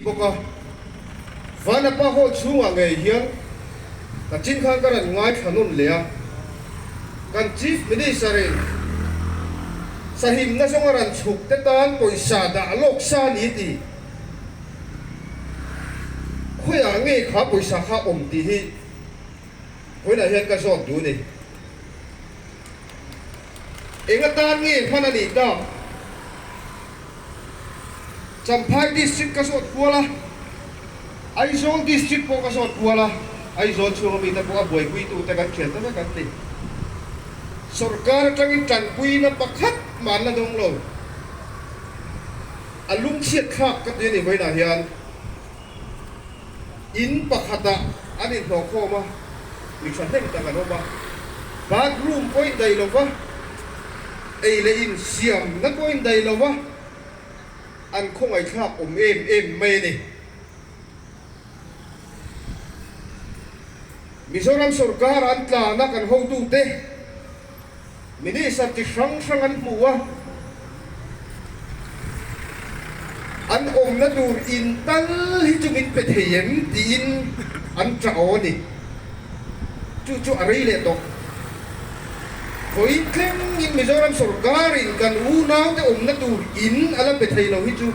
bawk a, Vanapa Hall chhungah ngei hian ka chin khan ka rawn ngaithla nawn leh a, kan Chief Minister-in sahimna zawnga rawn chhuk te tan pawisa dah lawk sa ni ti khawiah nge kha pawisa kha awm tih hi vawiinah hian ka zawt duh a ni. Eng atan nge hman a nih tak? Champhai District ka zawt kual a, Aizawl District pawh ka zawt kual a, Aizawl chhunga mite pawh a buaipuitute kan thian ta vek an ti. Sorkar atangin tanpuina pakhat mah an la dawng lo. A lungchhiat thlak ka ti a ni vawiinah hian. In pakhatah an inhlawhkhawm a, mi thahnem tak an awm a, bathroom pawh indaih lo va, ei leh in siamna pawh indaih lo va, an khawngaihthlak awm em em mai a ni. Mizoram sorkar an tlana kan hotute. Minister chi hrang hrang an hmu a, an awmna tur in tal hi chu min pe thei em tiin an ṭah aw a ni. Chu chu a rei leh tawh. Vawiin thlengin Mizoram sorkarin kan unaute awmna tur in a la pe thei lo hi chu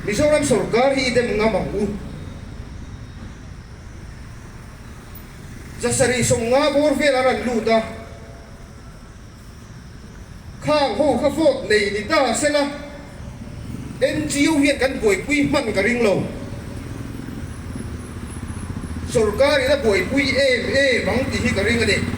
Mizoram sorkar hi i dem ngam ang u. Zasarih 50 bawr vel a rawn lut a, khang ho kha vote nei ni ta sela NGO hian kan buaipui hman ka ring lo. Sorkar in a buaipui em em ang tih hi ka ring a ni.